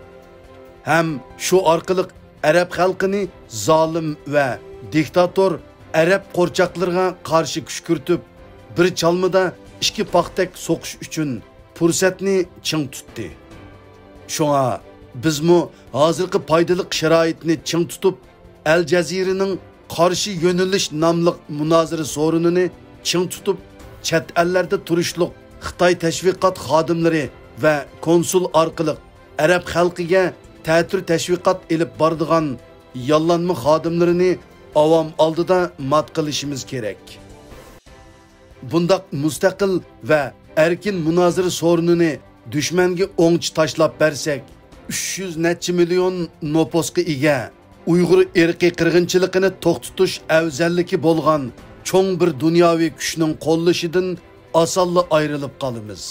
ھەم شۇ ئارقىلىق ئەرەب خەلقىنى زالىم ۋە دىكتاتور ئەرەب قورچاقلىرىغا قارشى كۈشكۈرتۈپ، بىر چالمىدا ئىككى پاختەك سوقۇش ئۈچۈن پۇرسەتنى چىڭ تۇتتى. شۇڭا بىزمۇ ھازىرقى پايدىلىق شارائىتنى چىڭ تۇتۇپ، ئەل جەزىرىنىڭ قارشى يۆنىلىش ناملىق مۇنازىرە سورۇنىنى چىڭ تۇتۇپ، چەت ئەللەردە تۇرۇشلۇق خىتاي تەشۋىقات خادىملىرى ۋە كونسۇل ئارقىلىق ئەرەب خەلقىگە تەتۈر تەشۋىقات ئېلىپ بارىدىغان ياللانما خادىملىرىنى ئاۋام ئالدىدا مات قىلىشىمىز كېرەك. بۇنداق مۇستەقىل ۋە ئەركىن مۇنازىرە سورۇنىنى دۈشمەنگە ئوڭچە تاشلاپ بەرسەك، ئۈچ يۈز نەچچە مىليون نوپۇسقا ئىگە، ئۇيغۇر ئىرقىي قىرغىنچىلىقىنى توختىتىش ئەۋزەللىكى بولغان چوڭ بىر دۇنياۋى كۈچنىڭ قوللىشىدىن ئاسانلا ئايرىلىپ قالىمىز.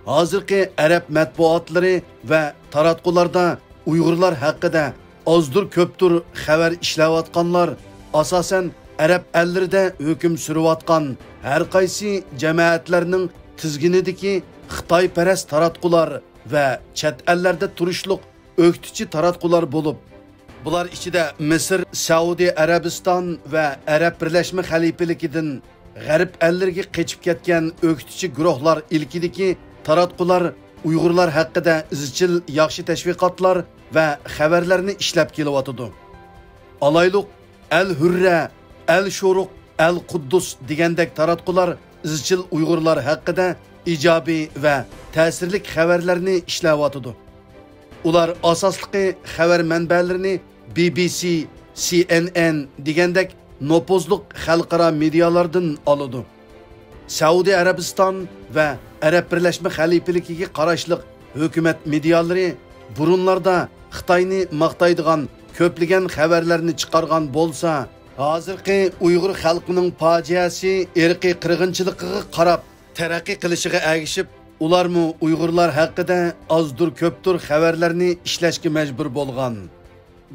ھازىرقى ئەرەب مەتبۇئاتلىرى ۋە تاراتقۇلاردا ئۇيغۇرلار ھەققىدە ئازدۇر كۆپتۇر خەۋەر ئىشلەۋاتقانلار، ئاساسەن، ئەرەب ئەللىرىدە ھۆكۈم سۈرۈۋاتقان ھەر قايسى جەمەتلەرنىڭ تىزگىنىدىكى خىتايپەرەس تاراتقۇلار ۋە چەت ئەللەردە تۇرۇشلۇق ئۆكتىچى تاراتقۇلار بولۇپ، بۇلار ئىچىدە مىسىر، سەئۇدى ئەرەبىستان ۋە ئەرەب بىرلەشمە خەلىپىلىكىدىن غەرب ئەللىرىگە قېچىپ كەتكەن ئۆكتىچى گۇرۇھلار ئىلكىدىكى تاراتقۇلار ئۇيغۇرلار ھەققىدە ئىزچىل ياخشى تەشۋىقاتلار ۋە خەۋەرلەرنى ئىشلەپ كېلىۋاتىدۇ. ئالايلۇق، ئەل ھۈررە، ئەل شۇرۇق، ئەل قۇددۇس دېگەندەك تاراتقۇلار ئىزچىل ئۇيغۇرلار ھەققىدە ئىجابىي ۋە تەسىرلىك خەۋەرلەرنى ئىشلەۋاتىدۇ. ئۇلار ئاساسلىقى خەۋەر مەنبەلىرىنى بى بى سى، سى ئېن ئېن دېگەندەك نوپۇزلۇق خەلقئارا مېدىيالاردىن ئالىدۇ. سەئۇدى ئەرەبىستان ۋە ئەرەب بىرلەشمە خەلىپىلىكىگە قاراشلىق ھۆكۈمەت مېدىيالىرى بۇرۇنلاردا خىتاينى ماختايدىغان كۆپلىگەن خەۋەرلەرنى چىقارغان بولسا، ھازىرقى ئۇيغۇر خەلقىنىڭ پاجىئەسى ئىرقىي قىرغىنچىلىقىغا قاراپ تەرەققىي قىلىشىغا ئەگىشىپ، ئۇلارمۇ ئۇيغۇرلار ھەققىدە ئازدۇر كۆپتۇر خەۋەرلەرنى ئىشلەشكە مەجبۇر بولغان.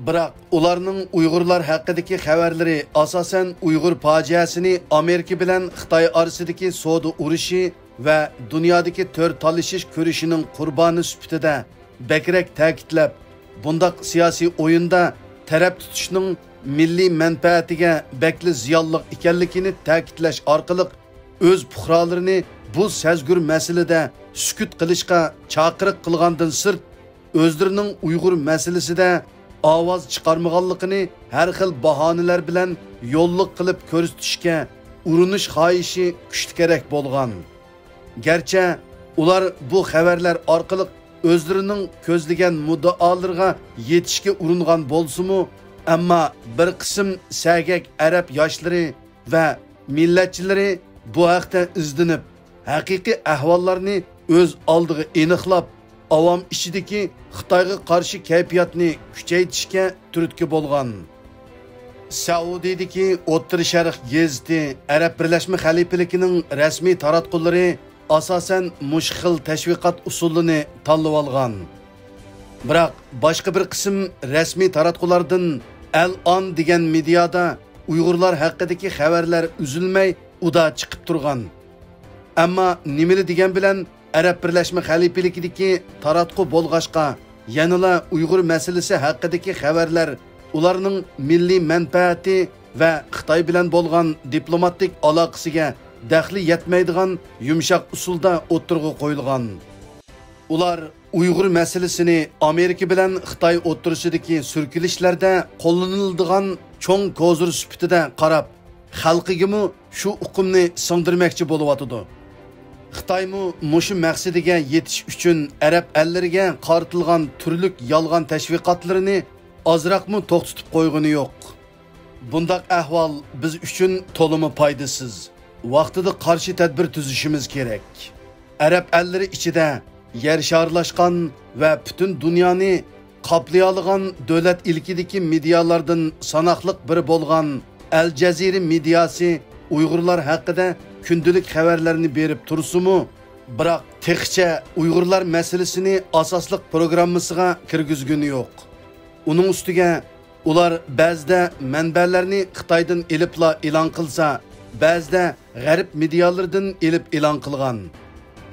بىراق ئۇلارنىڭ ئۇيغۇرلار ھەققىدىكى خەۋەرلىرى ئاساسەن ئۇيغۇر پاجىئەسىنى ئامېرىكا بىلەن خىتاي ئارىسىدىكى سودا ئۇرۇشى ۋە دۇنيادىكى تۆر تالىشىش كۈرىشىنىڭ قۇربانى سۈپىتىدە بەكرەك تەكىتلەپ، بۇنداق سىياسىي ئويۇندا تەرەپ تۇتۇشنىڭ مىللىي مەنپەئەتىگە بەكلا زىيانلىق ئىكەنلىكىنى تەكىتلەش ئارقىلىق، ئۆز پۇقرالىرىنى بۇ سەزگۈر مەسىلىدە سۈكۈت قىلىشقا چاقىرىق قىلغاندىن سىرت، ئۆزلىرىنىڭ ئۇيغۇر مەسىلىسىدە ئاۋاز چىقارمىغانلىقىنى ھەر خىل باھانىلەر بىلەن يوللۇق قىلىپ كۆرسىتىشكە ئۇرۇنۇش خاھىشى كۈچلۈكرەك بولغان. گەرچە ئۇلار بۇ خەۋەرلەر ئارقىلىق ئۆزلىرىنىڭ كۆزلىگەن مۇددىئالىرىغا يېتىشكە ئۇرۇنغان بولسىمۇ، ئەمما بىر قىسىم سەگەك ئەرەب ياشلىرى ۋە مىللەتچىلىرى بۇ ھەقتە ئىزدىنىپ، ھەقىقىي ئەھۋاللارنى ئۆز ئالدىغا ئېنىقلاپ، ئاۋام ئىچىدىكى خىتايغا قارشى كەيپىياتنى كۈچەيتىشكە تۈرتكە بولغان. سەئۇدىدىكى ئوتتۇرا شەرق گېزىتى ئەرەب بىرلەشمە خەلىپىلىكىنىڭ رەسمىي تاراتقۇلىرى ئاساسەن مۇشۇ خىل تەشۋىقات ئۇسۇلىنى تاللىۋالغان. بىراق باشقا بىر قىسىم رەسمىي تاراتقۇلاردىن ئەل ئان دېگەن مېدىيادا ئۇيغۇرلار ھەققىدىكى خەۋەرلەر ئۈزۈلمەي ئۇدا چىقىپ تۇرغان. ئەمما نېمىلا دېگەن بىلەن ئەرەب بىرلەشمە خەلىپىلىكىدىكى تاراتقۇ بولغاچقا، يەنىلا ئۇيغۇر مەسىلىسى ھەققىدىكى خەۋەرلەر ئۇلارنىڭ مىللىي مەنپەئەتى ۋە خىتاي بىلەن بولغان دىپلوماتىك ئالاقىسىگە دەخلى يەتمەيدىغان يۇمشاق ئۇسۇلدا ئوتتۇرىغا قويۇلغان. ئۇلار ئۇيغۇر مەسىلىسىنى ئامېرىكا بىلەن خىتاي ئوتتۇرىسىدىكى سۈركىلىشلەردە قوللىنىلىدىغان چوڭ كوزىر سۈپىتىدە قاراپ، خەلقىگىمۇ شۇ ئۇقۇمنى سىڭدۈرمەكچى بولۇۋاتىدۇ. خىتايمۇ مۇشۇ مەقسىتىگە يېتىش ئۈچۈن ئەرەب ئەللىرىگە قارىتىلغان تۈرلۈك يالغان تەشۋىقاتلىرىنى ئازراقمۇ توختىتىپ قويغىنى يوق. بۇنداق ئەھۋال بىز ئۈچۈن تولىمۇ پايدىسىز. ۋاقتىدا قارشى تەدبىر تۈزۈشىمىز كېرەك. ئەرەب ئەللىرى ئىچىدە يەر شارلاشقان ۋە پۈتۈن دۇنيانى قاپلىيالىغان دۆلەت ئىلكىدىكى مېدىيالاردىن ساناقلىق بىرى بولغان ئەل جەزىرە مېدىياسى ئۇيغۇرلار ھەققىدە كۈندىلىك خەۋەرلەرنى بېرىپ تۇرسىمۇ، بىراق تېخىچە ئۇيغۇرلار مەسىلىسىنى ئاساسلىق پروگراممىسىغا كىرگۈزگىنى يوق. ئۇنىڭ ئۈستىگە ئۇلار بەزىدە مەنبەلەرنى خىتايدىن ئېلىپلا ئېلان قىلسا، بەزىدە غەرب مېدىيالىرىدىن ئېلىپ ئېلان قىلغان.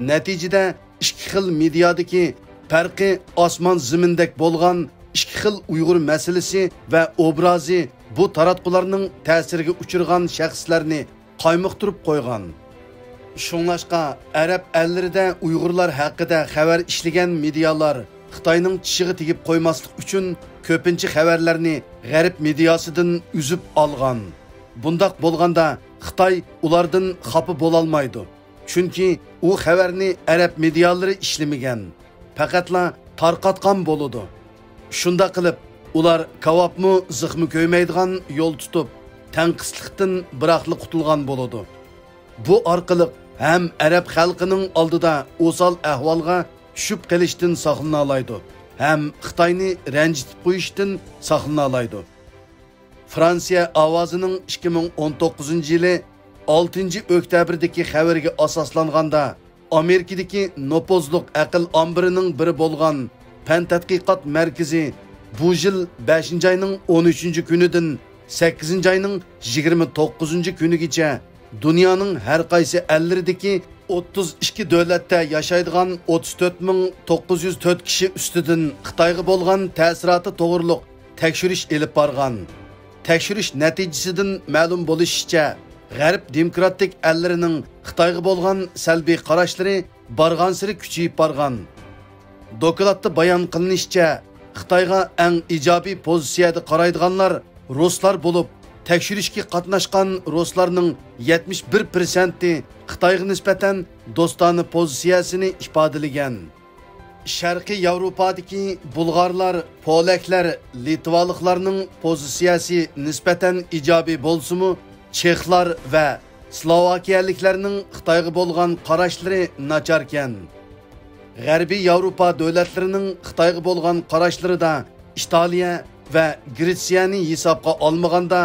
نەتىجىدە ئىككى خىل مېدىيادىكى پەرقى ئاسمان زېمىندەك بولغان ئىككى خىل ئۇيغۇر مەسىلىسى ۋە ئوبرازى بۇ تاراتقۇلارنىڭ تەسىرىگە ئۇچرىغان شەخسلەرنى قايمۇقتۇرۇپ قويغان. شۇڭلاشقا، ئەرەب ئەللىرىدە ئۇيغۇرلار ھەققىدە خەۋەر ئىشلىگەن مېدىيالار خىتاينىڭ چىشىغا تېگىپ قويماسلىق ئۈچۈن، كۆپىنچە خەۋەرلەرنى غەرب مېدىياسىدىن ئۈزۈپ ئالغان. بۇنداق بولغاندا، خىتاي ئۇلاردىن خاپا بولالمايدۇ. چۈنكى ئۇ خەۋەرنى ئەرەب مېدىيالىرى ئىشلىمىگەن، پەقەتلا تارقاتقان بولىدۇ. شۇنداق قىلىپ، ئۇلار كاۋاپمۇ زىخمۇ كۆيمەيدىغان يول تۇتۇپ، تەنقىسلىقتىن بىراقلا قۇتۇلغان بولىدۇ. بۇ ئارقىلىق ھەم ئەرەب خەلقىنىڭ ئالدىدا ئوسال ئەھۋالغا چۈشۈپ قېلىشتىن ساقلىنالايدۇ، ھەم خىتاينى رەنجىتىپ قويۇشتىن ساقلىنالايدۇ. فرانسىيە ئاۋازىنىڭ ئىككى مىڭ ئون توققۇزىنچى يىلى ئالتىنچى ئۆكتەبىردىكى خەۋىرىگە ئاساسلانغاندا، ئامېرىكىدىكى نوپۇزلۇق ئەقىل ئامبىرىنىڭ بىرى بولغان پەن تەتقىقات مەركىزى بۇ يىل بەشىنچى ئاينىڭ ئون ئۈچىنچى كۈنىدىن سەككىزىنچى ئاينىڭ يىگىرمە توققۇزىنچى كۈنىگىچە دۇنيانىڭ ھەر قايسى ئەللىرىدىكى ئوتتۇز ئىككى دۆلەتتە ياشايدىغان ئوتتۇز تۆت مىڭ توققۇز يۈز تۆت كىشى ئۈستىدىن خىتايغا بولغان تەسىراتى توغرۇلۇق تەكشۈرۈش ئېلىپ بارغان. تەكشۈرۈش نەتىجىسىدىن مەلۇم بولۇشىچە، غەرب دېموكراتىك ئەللىرىنىڭ خىتايغا بولغان سەلبىي قاراشلىرى بارغانسېرى كۈچىيىپ بارغان. دوكلاتتا بايان قىلىنىشىچە، خىتايغا ئەڭ ئىجابىي پوزىتسىيەدە قارايدىغانلار رۇسلار بولۇپ، تەكشۈرۈشكە قاتناشقان رۇسلارنىڭ يەتمىش بىر پىرسەنتى خىتايغا نىسبەتەن دوستانە پوزىتسىيەسىنى ئىپادىلىگەن. شەرقىي ياۋروپادىكى بۇلغارلار، پولەكلەر، لىتۋالىقلارنىڭ پوزىتسىيەسى نىسبەتەن ئىجابىي بولسىمۇ، چېخلار ۋە سلوۋاكىيەلىكلەرنىڭ خىتايغا بولغان قاراشلىرى ناچاركەن. غەربىي ياۋروپا دۆلەتلىرىنىڭ خىتايغا بولغان قاراشلىرىدا ئىتالىيە ۋە گرېتسىيەنى ھېسابقا ئالمىغاندا،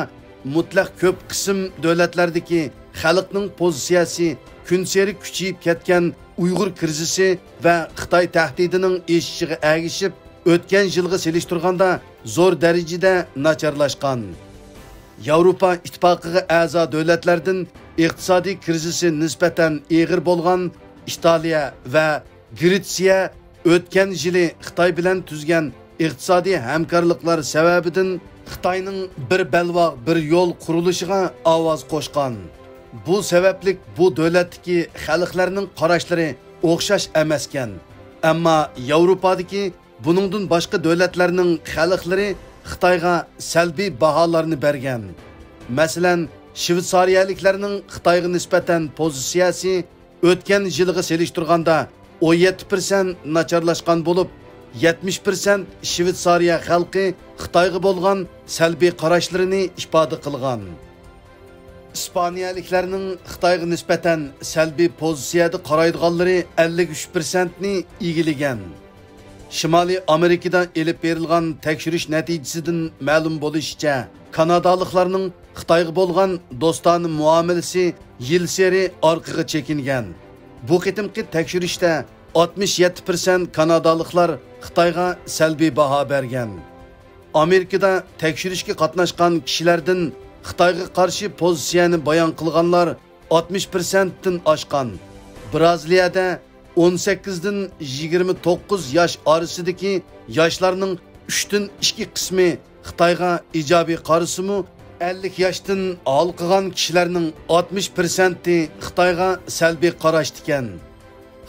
مۇتلەق كۆپ قىسىم دۆلەتلەردىكى خەلقنىڭ پوزىتسىيەسى كۈنسېرى كۈچىيىپ كەتكەن ئۇيغۇر كىرىزىسى ۋە خىتاي تەھدىتىنىڭ ئېشىشىغا ئەگىشىپ، ئۆتكەن يىلغا سېلىشتۇرغاندا زور دەرىجىدە ناچارلاشقان. ياۋروپا ئىتتىپاقىغا ئەزا دۆلەتلەردىن ئىقتىسادىي كىرىزىسى نىسبەتەن ئېغىر بولغان ئىتالىيە ۋە گرېتسىيە ئۆتكەن يىلى خىتاي بىلەن تۈزگەن ئىقتىسادىي ھەمكارلىقلار سەۋەبىدىن خىتاينىڭ بىر بەلباغ، بىر يول قۇرۇلۇشىغا ئاۋاز قوشقان. بۇ سەۋەبلىك بۇ دۆلەتتىكى خەلقلەرنىڭ قاراشلىرى ئوخشاش ئەمەسكەن. ئەمما ياۋروپادىكى بۇنىڭدىن باشقا دۆلەتلەرنىڭ خەلقلىرى خىتايغا سەلبىي باھالارنى بەرگەن. مەسىلەن، شۋېتسارىيەلىكلەرنىڭ خىتايغا نىسبەتەن پوزىتسىيەسى ئۆتكەن يىلغا سېلىشتۇرغاندا ئون يەتتە پىرسەنت ناچارلاشقان بولۇپ، يەتمىش پىرسەنت شۋېتسارىيە خەلقى خىتايغا بولغان سەلبىي قاراشلىرىنى ئىپادە قىلغان. ئىسپانىيەلىكلەرنىڭ خىتايغا نىسبەتەن سەلبىي پوزىتسىيەدە قارايدىغانلىرى ئەللىك ئۈچ پىرسەنتنى ئىگىلىگەن. شىمالىي ئامېرىكىدا ئېلىپ بېرىلغان تەكشۈرۈش نەتىجىسىدىن مەلۇم بولۇشىچە، كانادالىقلارنىڭ خىتايغا بولغان دوستانە مۇئامىلىسى يىلسېرى ئارقىغا چېكىنگەن. بۇ قېتىمقى تەكشۈرۈشتە ئاتمىش يەتتە پىرسەنت كانادالىقلار خىتايغا سەلبىي باھا بەرگەن. ئامېرىكىدا تەكشۈرۈشكە قاتناشقان كىشىلەردىن خىتايغا قارشى پوزىتسىيەنى بايان قىلغانلار ئاتمىش پىرسەنتتىن ئاشقان. برازىلىيەدە ئون سەككىزدىن يىگىرمە توققۇز ياش ئارىسىدىكى ياشلارنىڭ ئۈچتىن ئىككى قىسمى خىتايغا ئىجابىي قارىسىمۇ، ئەللىك ياشتىن ھالقىغان كىشىلەرنىڭ ئاتمىش پىرسەنتى خىتايغا سەلبىي قاراشتىكەن.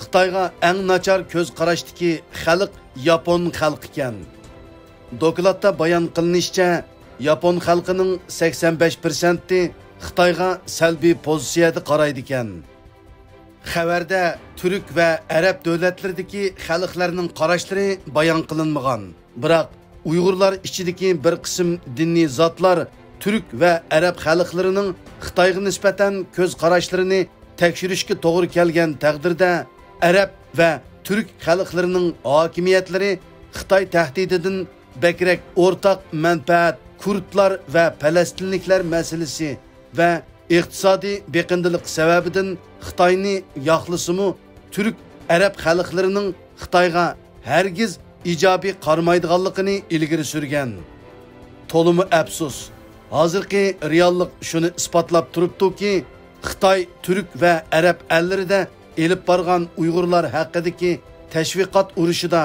خىتايغا ئەڭ ناچار كۆز قاراشتىكى خەلق ياپون خەلقىكەن. دوكلاتتا بايان قىلىنىشىچە، ياپون خەلقىنىڭ سەكسەن بەش پىرسەنتى خىتايغا سەلبىي پوزىتسىيەدە قارايدىكەن. خەۋەردە تۈرك ۋە ئەرەب دۆلەتلىرىدىكى خەلقلەرنىڭ قاراشلىرى بايان قىلىنمىغان. بىراق، ئۇيغۇرلار ئىچىدىكى بىر قىسىم دىنىي زاتلار تۈرك ۋە ئەرەب خەلقلىرىنىڭ خىتايغا نىسبەتەن كۆز قاراشلىرىنى تەكشۈرۈشكە توغرا كەلگەن تەقدىردە، ئەرەب ۋە تۈرك خەلقلىرىنىڭ ھاكىمىيەتلىرى خىتاي تەھدىتىدىن بەكرەك ئورتاق مەنپەئەت، كۇردلار ۋە پەلەستىنلىكلەر مەسىلىسى ۋە ئىقتىسادىي بېقىندىلىق سەۋەبىدىن خىتاينى ياقلىسىمۇ، تۈرك، ئەرەب خەلقلىرىنىڭ خىتايغا ھەرگىز ئىجابىي قارىمايدىغانلىقىنى ئىلگىرى سۈرگەن. تولىمۇ ئەپسۇس، ھازىرقى رېئاللىق شۇنى ئىسپاتلاپ تۇرۇپتۇكى، خىتاي تۈرك ۋە ئەرەب ئەللىرىدە ئېلىپ بارغان ئۇيغۇرلار ھەققىدىكى تەشۋىقات ئۇرۇشىدا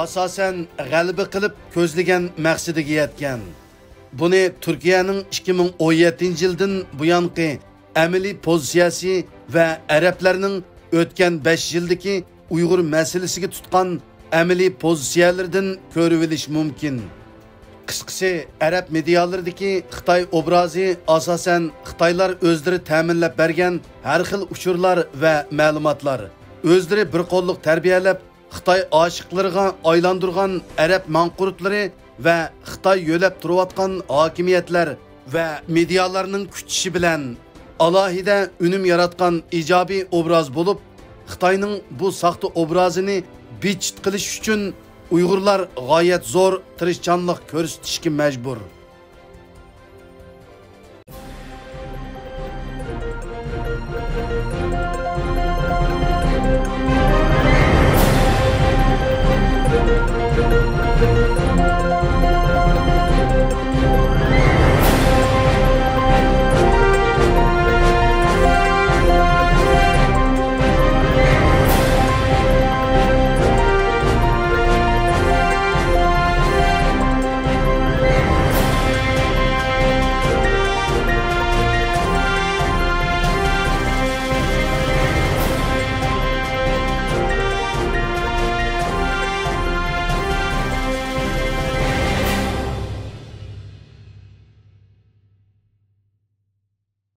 ئاساسەن غەلىبە قىلىپ كۆزلىگەن مەقسىتىگە يەتكەن. بۇنى تۈركىيەنىڭ ئىككى مىڭ ئون يەتتىنچى يىلدىن بۇيانقى ئەمەلىي پوزىتسىيەسى ۋە ئەرەبلەرنىڭ ئۆتكەن بەش يىلدىكى ئۇيغۇر مەسىلىسىگە تۇتقان ئەمەلىي پوزىتسىيەلىرىدىن كۆرۈۋېلىش مۇمكىن. قىسقىسى، ئەرەب مېدىيالىرىدىكى خىتاي ئوبرازى ئاساسەن خىتايلار ئۆزلىرى تەمىنلەپ بەرگەن ھەر خىل ئۇچۇرلار ۋە مەلۇماتلار، ئۆزلىرى بىر قوللۇق تەربىيەلەپ، خىتاي ئاشىقلىرىغا ئايلاندۇرغان ئەرەب ماڭقۇرتلىرى ۋە خىتاي يۆلەپ تۇرۇۋاتقان ھاكىمىيەتلەر ۋە مېدىيالارنىڭ كۈچىشى بىلەن ئالاھىدە ئۈنۈم ياراتقان ئىجابىي ئوبراز بولۇپ، خىتاينىڭ بۇ ساختا ئوبرازىنى بىتچىت قىلىش ئۈچۈن ئۇيغۇرلار غايەت زور تىرىشچانلىق كۆرسىتىشكە مەجبۇر.